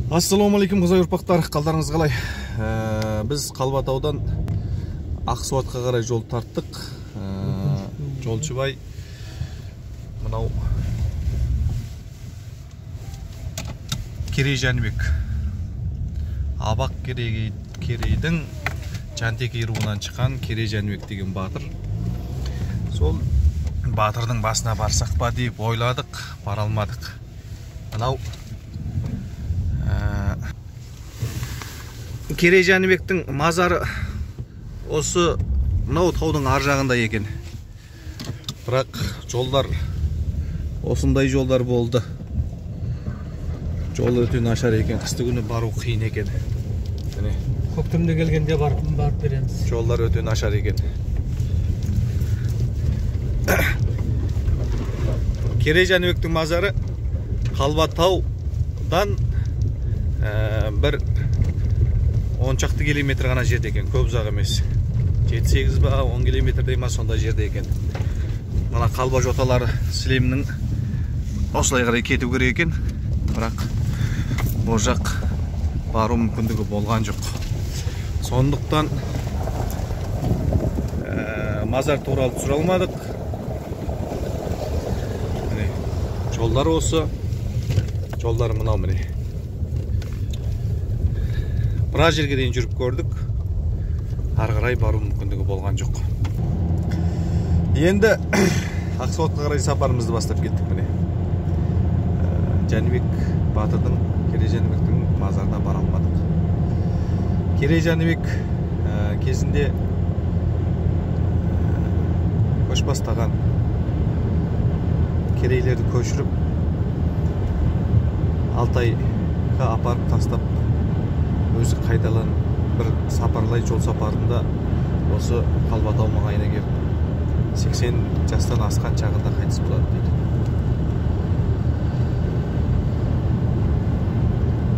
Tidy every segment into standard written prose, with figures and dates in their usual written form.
Ассалаумағалейкум қазақ ұрпақтар, қалдарыңыз қалай? Біз Қалбатаудан Ақсуатқа қарай жол тарттық. Жолшыбай мынау Керей Жәнібек. Абақ Керейдің Жантекей руынан шыққан Керей Жәнібек деген батыр. Сол батырдың басына барсақ па деп ойладық, бара алмадық. Мынау Керей Жәнібектің мазары осы мынау таудың ар жағында екен. Бірақ жолдар осындай жолдар болды. Жол өте нашар екен, қысты күні бару қиын екен. Міне. Көктемде келгенде барып береміз. Жолдар өте нашар екен. Керей Жәнібектің мазары Қалбатаудан бір 10 шақты километр ғана жерде екен, көп ұзақ емес. 7-8 ба, 10 километрдей ма сондай жерде екен. Мына Қалба жоталары Сілемнің осылай қарай кету керек екен, бірақ ол жақ бару мүмкіндігі болған жоқ. Сондықтан мазар туралы түсіре алмадық. Міне, жолдар осы, жолдар мынау міне. Біраз жерге дейін жүріп көрдік, ары қарай бару мүмкіндігі болған жоқ. Енді Ақсуатқа қарай сапарымызды бастап кеттік міне. Жәнібек батырдың, Керей Жәнібектің мазарына бара алмадық. Керей Жәнібек кезінде көш бастаған керейлерді көшіріп Алтайға апарып тастап, өзі қайталан бір сапарлай жол сапарында осы Қалбатау маңайына келіп 80 жастан асқан шағында қайтыс болады дейді.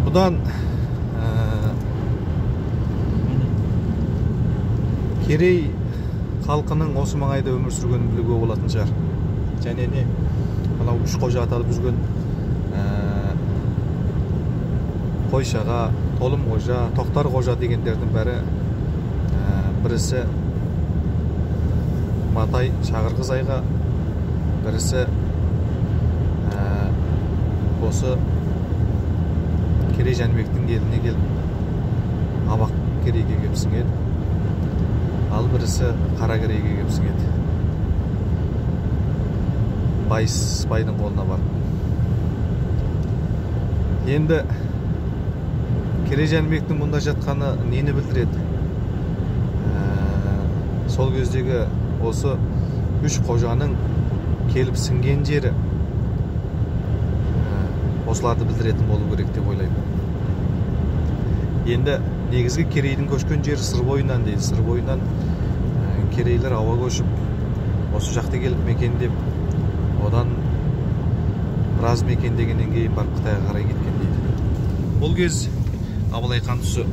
Бұдан Керей халқының осы маңайда өмір сүргенін білуге болатын шығар. Және не мынау үш қожа аталып жүрген Қойшаға, Толым қожа, Тоқтар қожа дегендердің бәрі бірісі Матай Шағырқызайға, бірісі осы Керей Жәнібектің еліне келіп Абақ Керейге келіп сіңеді, ал бірісі Қара Керейге келіп сіңеді. Байсбайдың қолына барып. Енді Керей Жәнібектің мұнда жатқаны нені білдіреді? Сол кездегі осы үш қожаның келіп сіңген жері осыларды білдіретін болу керек деп ойлаймын. Енді негізгі Керейдің көшкен жері Сыр бойынан дейді. Сыр бойынан керейлер ауа көшіп осы жақта келіп мекендеп, одан біраз мекендегеннен кейін барып Қытайға қарай кеткен дейді. Бұл кез Абылай хан тұсы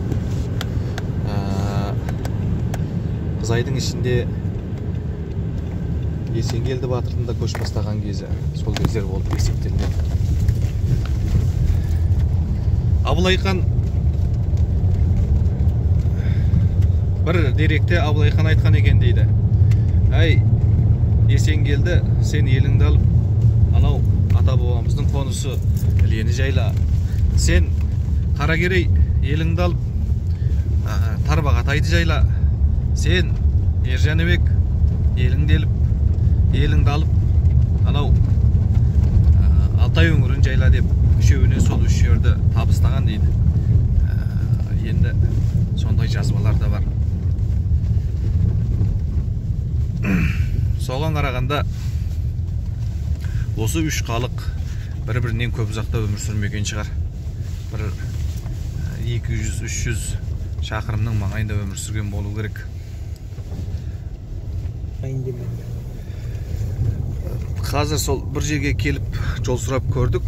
Қызайдың ішінде Есенгелді батырдың да көш бастаған кезі, сол кездер болып есептелінеді. Абылай хан бір деректе Абылай хан айтқан екен дейді. Әй, Есенгелді, сен еліңді алып, анау ата-бабамыздың қонысы Ілені жайла. Сен Қаракерей еліңді алып, Тарбағатайды жайла. Сен Ер Жәнібек еліңді алып, анау Алтай өңірін жайла деп үшеуіне сол үш жерді табыстаған дейді. Енді сондай жазбалар да бар. Соған қарағанда осы үш халық бір-бірінен көп ұзақта өмір сүрмеген шығар. Бір 200-300 шақырымның маңайында өмір сүрген болу керек. Қазір сол бір жерге келіп жол сұрап көрдік.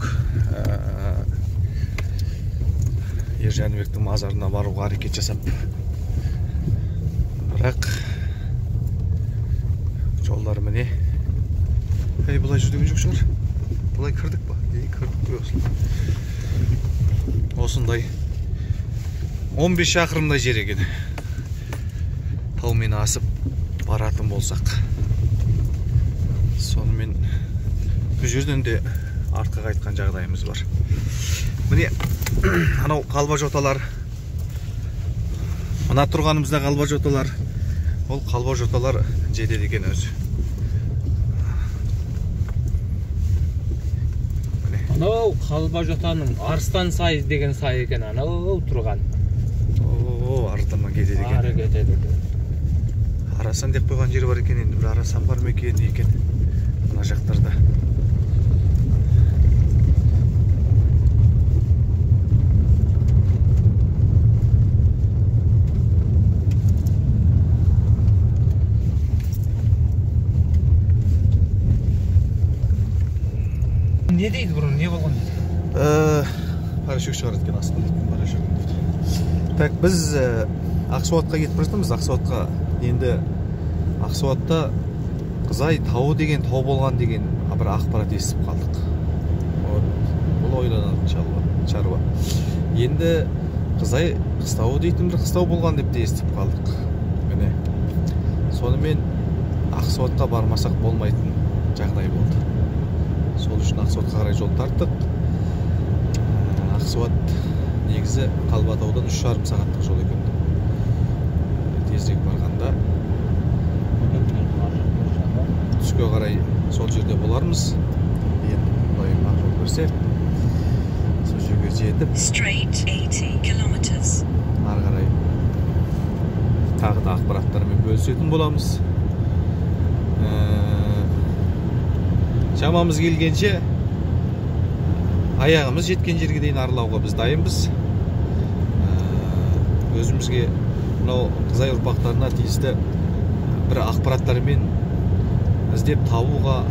Ер Жәнібектің мазарына баруға әрекет жасап. Бірақ жолдар міне. Ей, бұлай жүр деген жоқ шығар. Бұлай кірдік па? Ей, кірдік қой осылай. Осындай 15 шақырымдай жер екен. Таумен асып баратын болсақ. Сонымен бұл жерден де артқа қайтқан жағдайымыз бар. Міне анау қалба жоталар. Мына тұрғанымызда қалба жоталар. Ол қалба жоталар жетеді екен өзі. Анау қалба жотаның Арыстан сай деген сай екен, анау тұрған. О, арыстан кетеді екен. Ары кетеді екен. Арасан деп қойған жері бар екен, енді бір арасан бар ма екен екен мына жақтарда. Не дейді бұрын, не болған дейді? Порошок шығарады екен, астында дейтін порошок дейді. Так, біз Ақсуатқа кетіп бара жатырмыз. Ақсуатқа енді Ақсуатта Қызай тауы деген тау болған деген бір ақпарат естіп қалдық. Вот, бұл ойланатын шаруа. Енді Қызай қыстауы дейтін бір қыстау болған деп те естіп қалдық. Міне. Сонымен Ақсуатқа бармасақ болмайтын жағдай болды. Сол үшін Ақсуатқа қарай жол тарттық. Ақсуат негізі Қалбатаудан 3,5 сағаттық жол екен. Тезірек барғанда түске қарай сол жерде болармыз. Енді Құдайым ақ жол берсе, сол жерге жетіп, ары қарай тағы да ақпараттармен бөлісетін боламыз. Шамамыз келгенше, аяғымыз жеткен жерге дейін аралауға біз дайынбыз. Өзімізге мынау Қызай ұрпақтарына тиісті бір ақпараттармен іздеп табуға,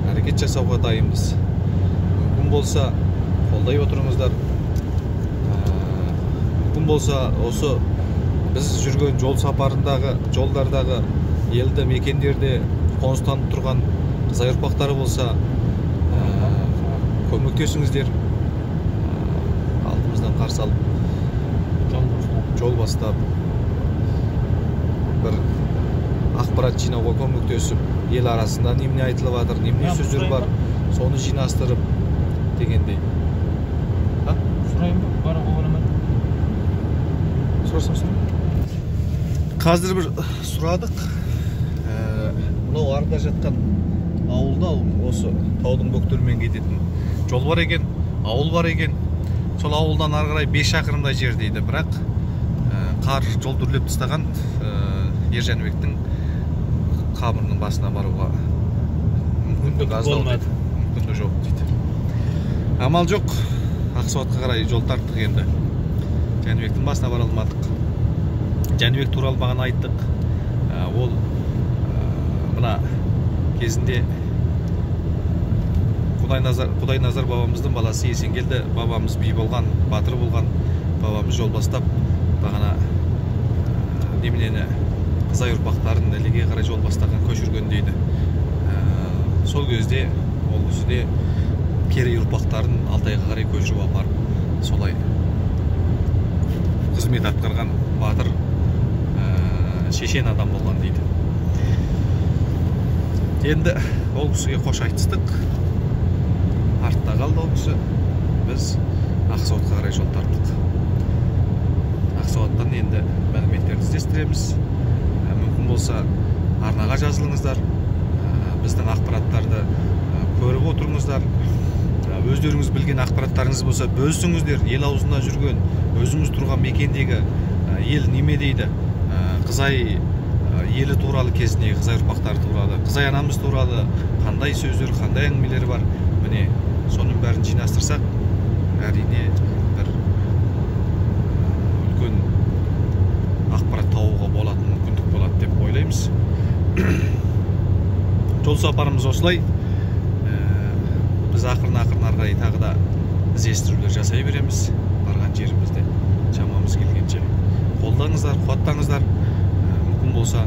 әрекет жасауға дайынбыз. Мүмкін болса қолдай отырыңыздар. Мүмкін болса осы біз жүрген жол сапарындағы, жолдардағы елді мекендерде қоныстанып тұрған Қызай ұрпақтары болса, көмектесіңіздер. Алдымыздан қарсы алып, жол бастап, бір ақпарат жинауға көмектесіп, ел арасында немене айтылып жатыр, немене сөздер бар, соны жинастырып дегендей. Сұрайын ба? Баруға бола ма? Сұрасам сұрайын. Қазір бір сұрадық. Мынау арда жатқан ауылда осы таудың бөктерімен кететін жол бар екен, ауыл бар екен. Сол ауылдан ары қарай 5 шақырымдай жер дейді. Бірақ қар жол дүрлеп тастаған Ер Жәнібектің қабірінің басына баруға мүмкіндік аздау дейді. Мүмкіндік жоқ дейді. Амал жоқ, Ақсуатқа қарай жол тарттық енді. Жәнібектің басына бара алмадық. Жәнібек туралы бағана айттық. Ол мына кезінде Құдайназар бабамыздың баласы Есенгелді бабамыз би болған, батыр болған бабамыз жол бастап бағана неменені Қызай ұрпақтарын Ілеге қарай жол бастаған, көшірген дейді. Сол кезде ол кісі де Керей ұрпақтарын Алтайға қарай көшіріп апарып, солай қызмет атқарған батыр, шешен адам болған дейді. Енді ол кісіге қош айтыстық. Артта қалды ол кісі. Біз Ақсуатқа қарай жол тарттық. Ақсуаттан енді мәліметтерді іздестіреміз. Мүмкін болса арнаға жазылыңыздар. Біздің ақпараттарды көріп отырыңыздар. Өздеріңіз білген ақпараттарыңыз болса бөлісіңіздер. Ел аузында жүрген, өзіңіз тұрған мекендегі ел неме дейді, Қызай елі туралы, кезіндегі Қызай ұрпақтары туралы, Қызай анамыз туралы қандай сөздер, қандай әңгімелер бар, міне соның бәрін жинастырсақ, әрине бір үлкен ақпарат табуға болатын мүмкіндік болады деп ойлаймыз. Жол сапарымыз осылай. Біз ақырын-ақырын ары қарай тағы да іздестірулер жасай береміз. Барған жерімізде шамамыз келгенше қолдаңыздар, қуаттаңыздар. Мүмкін болса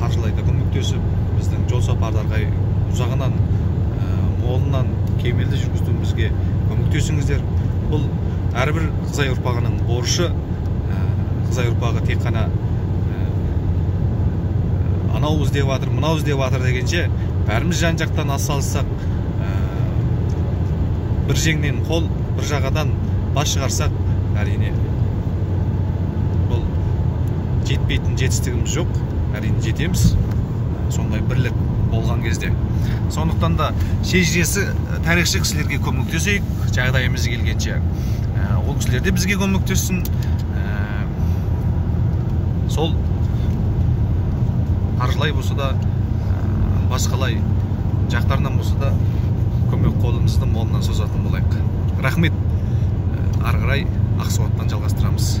қаржылай да көмектесіп, біздің жол сапарды ары қарай ұзағынан, молынан кемелді жүргізуімізге көмектесіңіздер. Бұл Әрбір Қызай ұрпағының борышы, Қызай ұрпағы тек қана анау іздеп жатыр, мынау іздеп жатыр дегенше, бәріміз жан жақтан ас салыссақ, бір жеңнен қол, бір жағадан бас шығарсақ, әрине бұл жетпейтін жетістігіміз жоқ, әрине жетеміз сондай бірлік болған кезде. Сондықтан да шежіресі тарихшы кісілерге көмектесейік, жағдайымыз келгенше. Ол кісілер де бізге көмектессін. Сол қаржылай болса да, басқалай жақтарынан болса да көмек қолымызды молынан созатын болайық. Рахмет. Ары қарай Ақсуаттан жалғастырамыз.